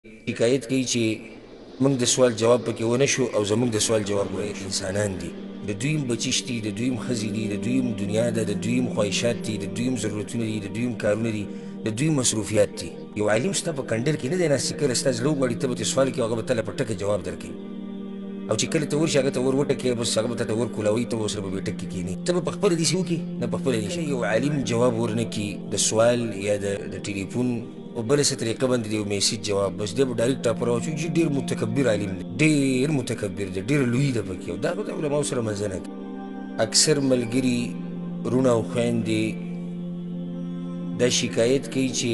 شکایت کوي چې موږ د سوال جواب پکې ونه شو او زموږ د سوال جواب ونه شو. انسانان دي، د دوی هم بچي شتي، د دوی هم ښځې دي، د دوی هم دنیا ده، د دوی هم خواهشات دي، د دوی هم ضرورتونه دي، د دوی هم کارونه دي، د دوی مصروفیات دي. یو عالم ستا په کنډر کې نه دی ناست چې کله ستا زړه وغواړي ته به ترې سوال کوې او هغه به تا له په ټکه جواب درکوي، او چې کله ته ورشې هغه ته ور وټکې بس هغه به تا ته ور کولاوي، ته به ورسره په بیټک کې کښېنې، ته به په خپله داسې وکړې نه په خپله دې شي. یو عالم جواب ورنه کړي د سوال یا د ټلیفون او بله څه طریقه باندې د یو میسج جواب، بس دی به ډایرکټ ټاپر واچوي چې ډېر متکبر عالم دی، ډېر متکبر دی، ډېره لویي ده پکې، او دا خو د علماو سره مزه نه کوي. اکثر ملګري وروڼه او خویندې دا شکایت کوي چې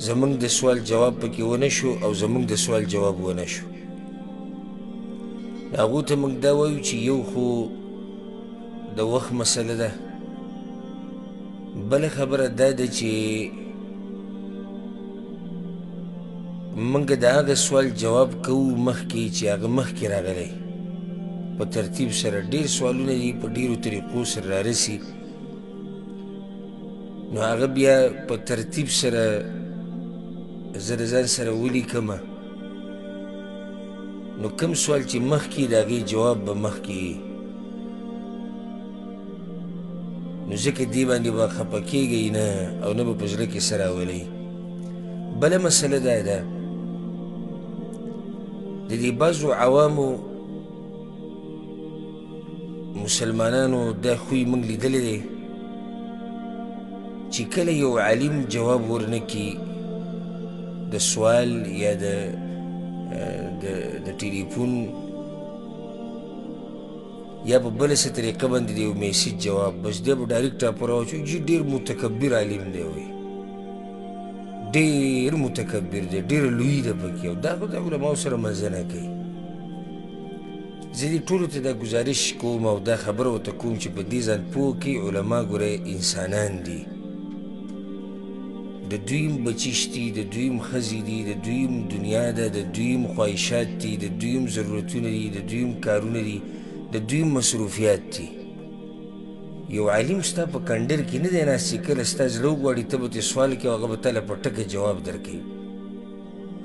زموږ د سوال جواب پکې ونه شو او زموږ د سوال جواب ونه شو. هغو ته موږ دا وایو چې یو خو د وخت مسله ده، بله خبره دا ده چې موږ د هغه سوال جواب کوو مخکې چې هغه مخکې راغلی په ترتیب سره. ډېر سوالونه دي په ډېرو طریقو سره رارسي، نو هغه بیا په ترتیب سره زه د ځان سره ولیکم، نو کوم سوال چې مخکې د هغې جواب به مخکې، نو ځکه دې باندې به خفه کېږئ نه او نه به په زړه کې څه راولئ. بله مسله دا ده د دې بعضو عوامو مسلمانانو دا خوی موږ لیدلی دی چې کله یو عالم جواب ورنه کړي د سوال یا د ټلیفون یا په بله څه طریقه باندې د یو میسج جواب، بس دی به ډایرکټ ټاپر واچوي چې ډېر متکبر عالم دی، وایي ډېر متکبر دی، ډېره لویي ده پکې، او دا خو د علماو سره مزه نه کوي. زه دې ټولو ته دا ګزارش کوم او دا خبره ورته کوم چې په دې ځان پوه کړئ، علما ګورئ انسانان دي، د دوی هم بچي شتي، د دوی هم ښځې دي، د دوی هم دنیا ده، د دوی هم خواهشات دي، د دوی هم ضرورتونه دي، د دوی هم کارونه دي، د دوی هم مصروفیات دي. یو عالم ستا په کنډر کې نه دی ناست چې کله ستا زړه وغواړي ته به ترې سوال کوې او هغه به تا له په ټکه جواب درکوي،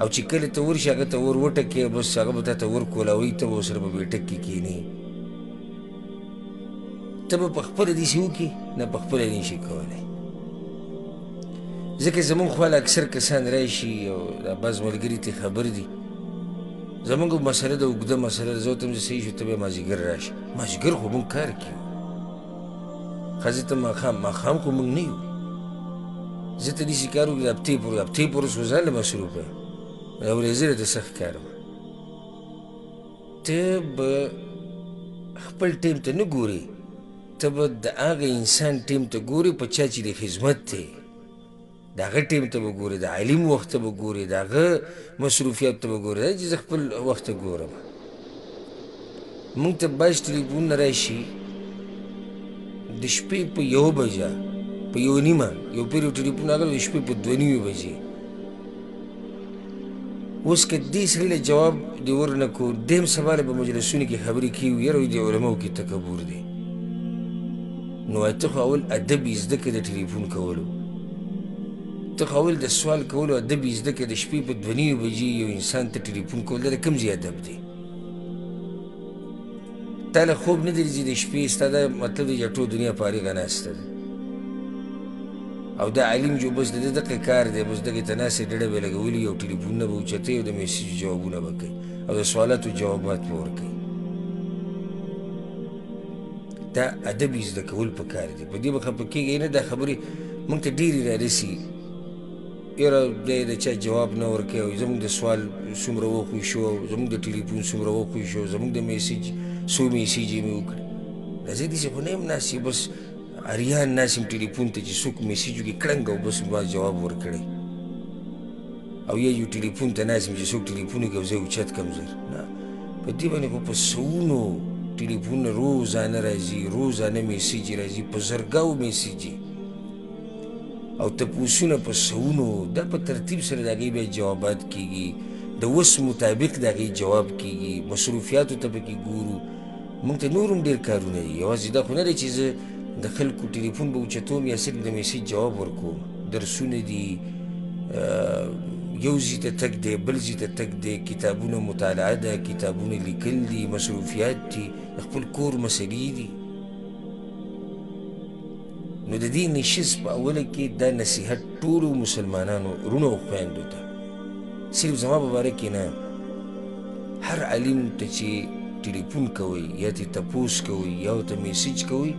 او چې کله ته ورشې هغه ته ور وټکې بس هغه به تا ته ور کولاوي، ته به ورسره په بیټک کې کښېنې، ته به په خپله داسې وکړې نه په خپله نه شي کولی. ځکه زموږ خواله اکثر کسان راشي او دا بعض ملګري ترې خبر دي، زموږ مسله ده اوږده مسله ده، زه ورته وایم چې صحیح شو ته بیا مازدیګر راشه. مازدیګر خو موږ کار کوو، ښځې ته ماښام، ماښام خو موږ نه یو، زه ته داسې کار وکړم د هفتې پورې، هفتې پورې خو ځان له مصروف یم، دا ورځې راته سخت کار وه. ته به خپل ټایم ته نه ګورې، ته به د هغه انسان ټایم ته ګورې په چا چې د خدمت دی، د هغه ټایم ته به ګورې، د عالم وخت ته به ګورې، د هغه مصروفیت ته به ګورې، دا چې زه خپل وخت ته ګورم. موږ ته بعض ټلیفونونه راشي د شپې په 1 بجه، په 1:30، یو پیر یو ټلیفون راغلی د شپې په 2:30 بجې. اوس که دې سړي له جواب دې ورنه کړو، دی هم سبا له په مجلسونو کې خبرې کوي، یاره وایي د علماو کې تکبر دی. نو وایي ته خو اول ادب یې زده کړه د ټلیفون کولو، ته خو اول د سوال کولو ادب یې زده کړه. د شپې په 2:30 بجې یو انسان ته ټلیفون کول دا د کوم ځای ادب دی؟ تا له خوب نه درځي د شپې، ستا دا مطلب دی چې ټول دنیا فارغه ناسته ده، او دا عالم جو بس د ده دقه کار دی، بس دغې ته ناست دی، ډډه به یې لګولي او ټلیفونونه به اوچتوي او د میسج جوابونه به کوي او د سوالاتو جوابات به ورکوي. دا ادب یې زده کول پکار دی، په دې به خفه کېږئ نه. دا خبرې موږ ته ډېرې رارسي، یاره دی د چا جواب نه ورکوي او زموږ د سوال څومره وخت وشو، او زموږ د ټلیفون څومره وخت وشو، زموږ د میسج څو میسج یې مې وکړي. دا زه داسې خو نه یم ناست چې بس اریان ناست یم ټلیفون ته چې څوک میسج وکړي کړنګ او بس ما جواب ورکړی، او یا یو ټلیفون ته ناست یم چې څوک ټلیفون وکړي او زه یې اوچت کړم زر. نه، په دې باندې خو په سوونو ټلیفونونه روزانه راځي، روزانه میسج راځي، په زرګاو میسج او تپوسونه په سوونو. دا په ترتیب سره د هغې بیا جوابات کېږي، د وس مطابق د هغې جواب کېږي، مصروفیاتو ته پکې ګورو. موږ ته نور هم ډېر کارونه دي، یوازې دا خو نه دی چې زه د خلکو ټلیفون به اوچتوم یا صرف د میسج جواب ورکوم. درسونه دي، یو ځای ته تګ دی، بل ځای ته تګ دی، کتابونه مطالعه ده، کتابونه لیکل دي، مصروفیات دي، د خپل کور مسلې دي. نو د دې نشست په اوله کې دا نصیحت ټولو مسلمانانو وروڼو او خویندو ته، صرف زما په باره کې نه، هر عالم ته چې ټلیفون کوئ یا ترې تپوس کوئ یا ورته میسج کوئ،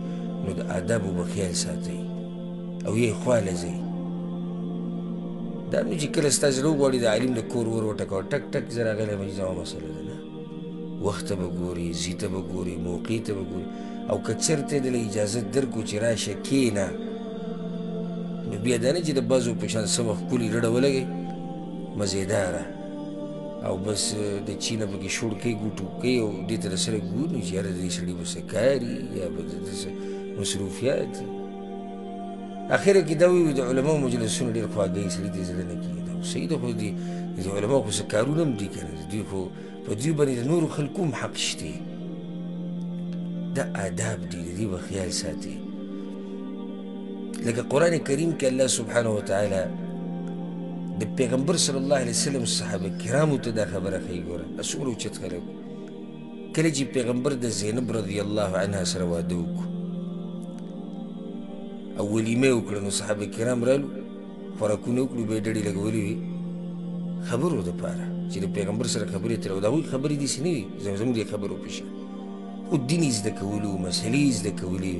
نو د آدابو به خیال ساتئ او یا یې خواله ځئ. دا نه چې کله ستا زړه وغواړي د عالم د کور ور وټکوه، ټک ټک زه راغلی یم، زما مسله ده، نه، وخت ته به ګورې، ځي ته به ګورې، موقع ته به ګورې. او که چېرته یې دله اجازه درکړو چې راشه کښېنه، نو بیا دا نه چې د بعضو په شان سمه ښکلې رډه ولګوي مزېداره او بس د چینه پکې شوړ کوي، ګوټو کوي او دې ته سره ګوري چې یاره د دې سړي به څه کار وي یا به د ده څه مصروفیات وي. اخره کې دا وایي د علماو مجلسونه ډېر خواږه وي، سړي ته زړه نه کېږي. دا خو صحیح ده، خو د علماو خو څه کارونه هم دي که نه، دوی خو په دوی باندې د نورو خلکو هم حق شته. دا آداب دي، د دې به خیال ساتي. لکه قرآن کریم کې الله سبحانه وتعالی د پیغمبر صلی الله علیه وسلم صحابه کرامو ته دا خبره ښیي. ګوره څومره اوچت خلک، کله چې پیغمبر د زینب رضی الله عنها سره واده وکړو او ولیمه یې وکړه، نو صحابه کرام رالو، خوراکونه وکړو، بیا یې ډډې لګولې وې خبرو دپاره چې د پیغمبر سره خبرې اترې، او د هغوی خبرې داسې نه وي زموږ د خبرو په شان، خو دین یې زده کولو، مسلې یې زده کولې.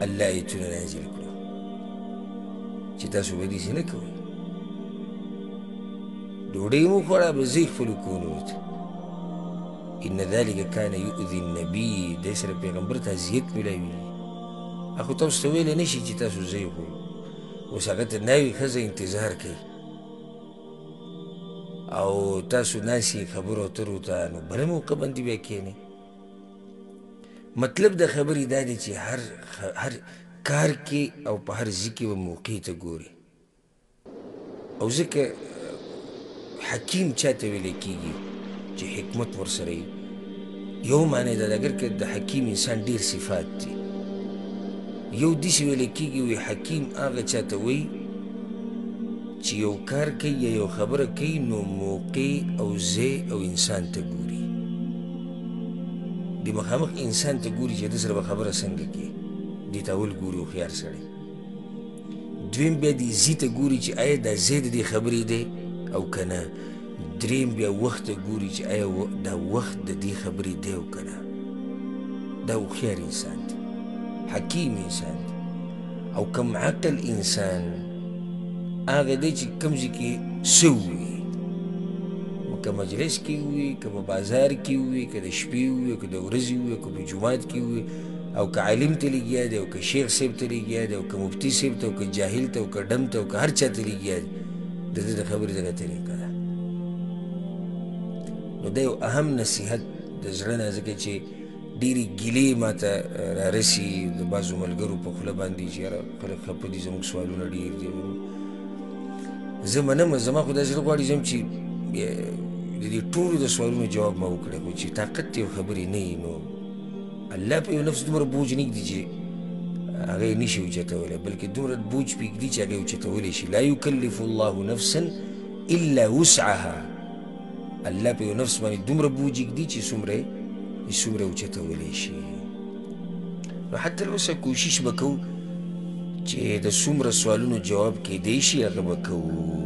الله ایتونه نازل کړو چې تاسو به داسې نه کوئ، ډوډۍ مو وخوړه بس ځئ خپلو کورونو ته. ان ذلک کان یؤذي النبي، دې سره پیغمبر ته اذیت ملاویږي. خو تاسو ته ویلی نه شي چې تاسو ځئ، خو اوس هغه ته ناوې ښځه انتظار کوي او تاسو ناست یئ خبرو اترو ته، نو بله موقع باندې بیا کښېنئ. مطلب د خبرې دا دی چې هر کار کې او په هر ځای کې به موقع ته ګوري. او ځکه حکیم چاته ویلی کېږي چې حکمت ورسره وي. یو معنی دا ده، اګر که د حکیم انسان ډېر صفات دي، یو داسې ویلی کېږي وایي حکیم هغه چاته وایي چې یو کار کوي یا یو خبره کوي، نو موقع او ځای او انسان ته ګوري، د مخامخ انسان ته ګوري چې ده سره به خبره څنګه کوي، دې ته اول ګوري هوښیار سړی. دویم بیا دې ځي ته ګوري چې آیا دا ځای د دې خبرې دی او که نه. دریم بیا وخت ته ګوري چې آیا دا وخت د دې خبرې دی او که نه. دا هوښیار انسان دی، حکیم انسان دی. او کم عقل انسان هغه دی چې کوم ځای کې څه ووایي، که مجلس کې ووایي، که په بازار کې ووایي، که د شپې ووایي، که د ورځې ووایي، که په جومات کې ووایي، او که عالم ته لګیا دی، او که شیخ صاحب ته لګیا دی، او که مفتي صاحب ته، او که جاهل ته، او که ډم ته، او که هر چا ته لګیا دی، د ده د خبرې دغه طریقه ده. نو دا یو اهم نصیحت د زړه نه، ځکه چې ډېرې ګیلې ما ته رارسي د بعضو ملګرو په خوله باندې چې یاره خلک خفه دي، زموږ سوالونه ډېر دي. زه منم، زما خو دا زړه غواړي ځم چې د دې ټولو د سوالونو جواب ما وکړی، خو چې طاقت یې خبرې نه وي، نو الله په یو نفس دومره بوج نه ږدي چې هغه یې نشي اوچتولی، بلکې دومره بوج پرې ږدي چې هغه یې اوچتولی شي. لا یکلف الله نفسا الا وسعها، الله په یو نفس باندې دومره بوج ږدي چې څومره اوچتولی شي. نو حتی الوسع کوشش به کوو چې د څومره سوالونو جواب کیدی شي هغه به کوو.